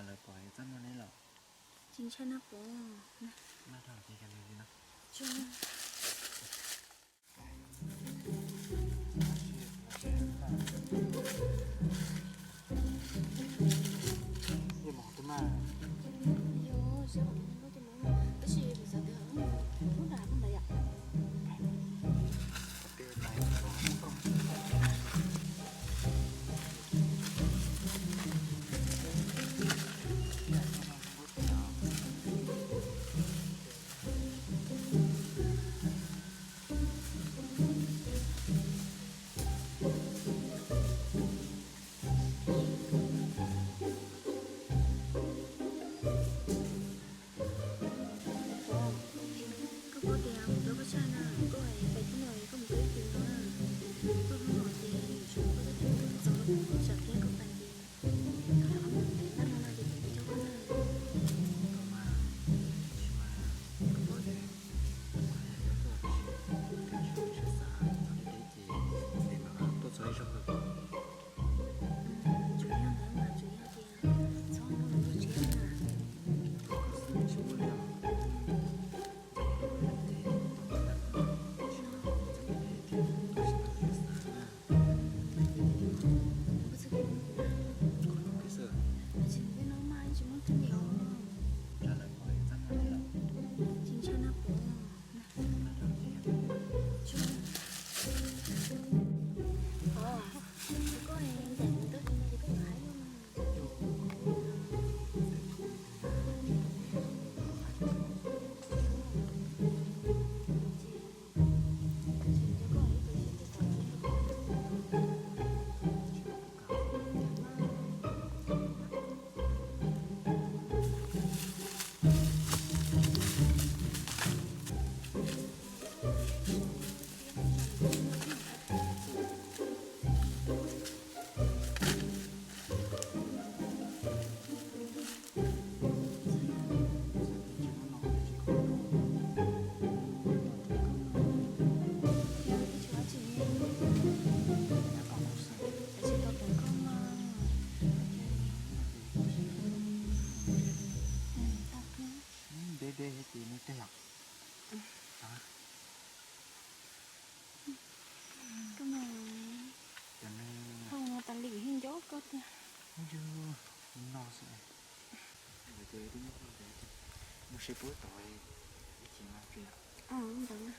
Lawv pom txaj muag ne los? Tsis ntshai na pov. Maj dhau ces kav liam li no. Tab sis kuv xav tias lub nram ntawd yom. Koj paub tias kuv nco koj tshaj na, koj pais teb no koj mus koj ib tug no na, koj hnub no ces yuav tsum koj txog koj txog rau kuv tsam thiab koj pais ces koj lam ob ntev naj no no ces kuv tsis nco koj na. Koj mas, tab sis mas koj paub tias kuv haj yam nco koj, tab sis koj tsis txhob xav txog tej deb ces ntev mas tuaj txog ib zaug kawg. Tsuas yog ntawd mas tsuas yog tias txhob muaj lus ntuj tshiab na. Koj xwb tsis muaj li os. Koj tsis tau xav na. Koj no peb xwb. Tsis muaj tub ni os. Tsis ntshai na pov. Koj ncaim mus ntawd ces koj yuav hais no. Deb deb thiab ces nws teg yom. Koj mas, cov nws hau no tas li kuv yeej nco koj tiag. Yog no xwb, ntawd ces twb muaj hau ntawd ces mus seb puab tod ib chim mas tsis yom. Ntawd na.